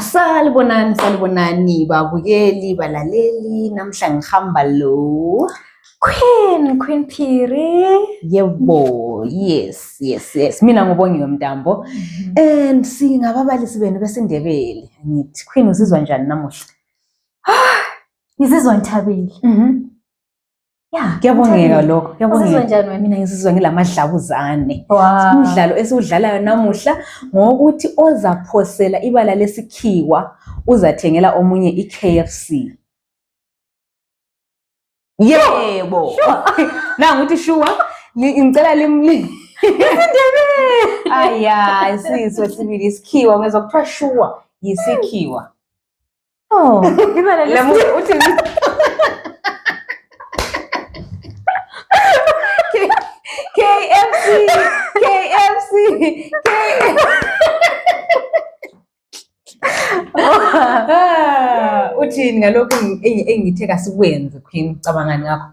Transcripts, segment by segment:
Salibonani, salibonani babukeli, balaleli, namhla ngihamba lo. Queen, Queen Phiri. Yebo, yes, yes, yes. Mina nguBongiwe Mntambo. And singababalisi benu besiNdebele. Ngithi Queen uzizwa njani namuhla? Ngizizwa ngithabile. Mhm. Yeah. Kuyabongeka lokho, Uzizwa kuyabongeka. njani wena? Mina ngizizwa ngilamadlabuzane. Wow. Umdlalo esiwudlalayo namuhla ngowokuthi ozaphosela ibala lesikhiwa uzathengela omunye i-KFC. Yebo. Nangu uthi shuwa, ngicela limli. IsiNdebele. Aya, isiso sibili isikhiwa ngezwa kuthiwa shuwa yisikhiwa. Oh, ibala Lemu uthi KFC KFC K Ah, uthini ngalokhu engithe kasikwenze Queen cabangani ngakho?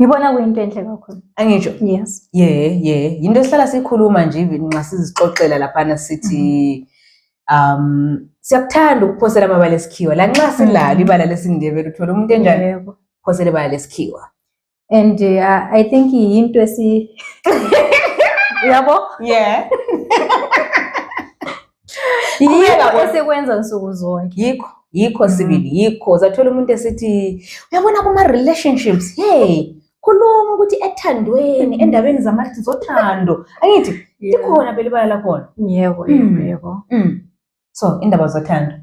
Ngibona kuyinto enhle kakhulu. Angisho. Yes. Yeah, yeah. Yinto esihlala sikhuluma nje even nxa sizixoxela laphana sithi siyakuthanda ukuphosela amabala esikhiwa. Lanxa silalo ibala lesiNdebele uthola umuntu enjani Yebo. phosela ibala lesikhiwa. And I think yinto esi Yabo? Yeah. Yinto esikwenza nsuku zonke. Yikho, yikho sibili, yikho. Uzathola umuntu esithi uyabona kuma relationships, hey, khuluma ukuthi ethandweni, endabeni zamathi zothando. Angithi likhona phela ibala lakhona. Yebo, yebo, yebo. So, indaba zothando.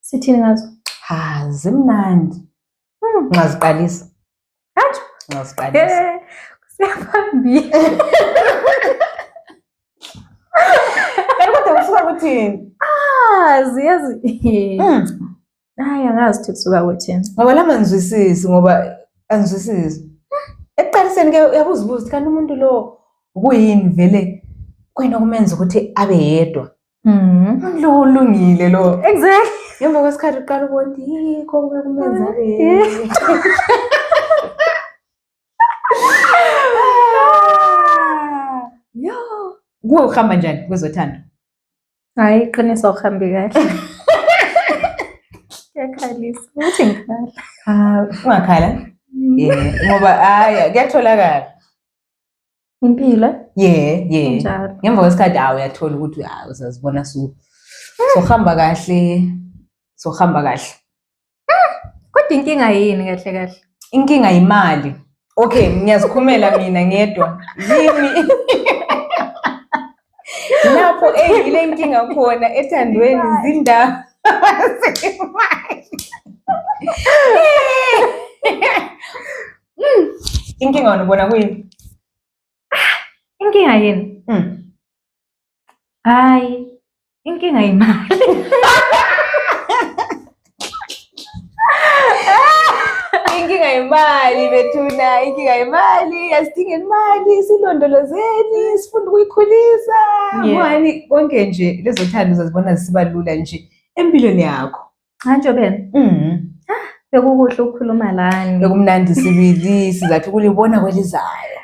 Sithini ngazo? Ha, zimnandi. Nxa ziqalisa. Kanjani? Nxa ziqalisa. Kusephambili. Kanti kodwa kusuka kuthini? Ah, ziyazi. Hayi, angazi ukuthi kusuka kuthini. Ngoba lama ngizwisisi ngoba angizwisisi. Ekuqaliseni ke uyabuzibuza ukuthi kanti umuntu lo kuyini vele kuyini okumenza ukuthi abe yedwa. Umuntu lo ulungile lo. Exactly. Ngemva kwesikhathi uqala ubona ukuthi yikho kube kumenza abe yedwa. Yo. Kuwe uhamba njani kwezothando? Hayi, iqiniso awuhambi kahle. Kuyakhalisa. Ukuthi ngikhala. Ah, ungakhala? Yeah, ngoba hayi kuyatholakala. Impilo. Yeah, yeah. Kunjalo. Ngemva kwesikhathi hawu uyathola ukuthi hawu uzazibona su sohamba kahle, sohamba kahle. Kodwa inkinga yini kahle kahle? Inkinga yimali. Okay, ngiyazikhumela mina ngedwa. Yimi. Lapho eyile inkinga khona ethandweni zindaba zemali. Inkinga wena ubona kuyini? Inkinga yini? Hayi, inkinga yimali. Inkinga yimali bethuna, inkinga yimali, asidinge imali, silondolozeni, sifunde ukuyikhulisa. Ngani konke nje lezo thando uzazibona zisiba lula nje empilweni yakho. Manje Ben, bekukuhle ukukhuluma lani. Bekumnandi sibili, sizathi ukulibona kwelizayo.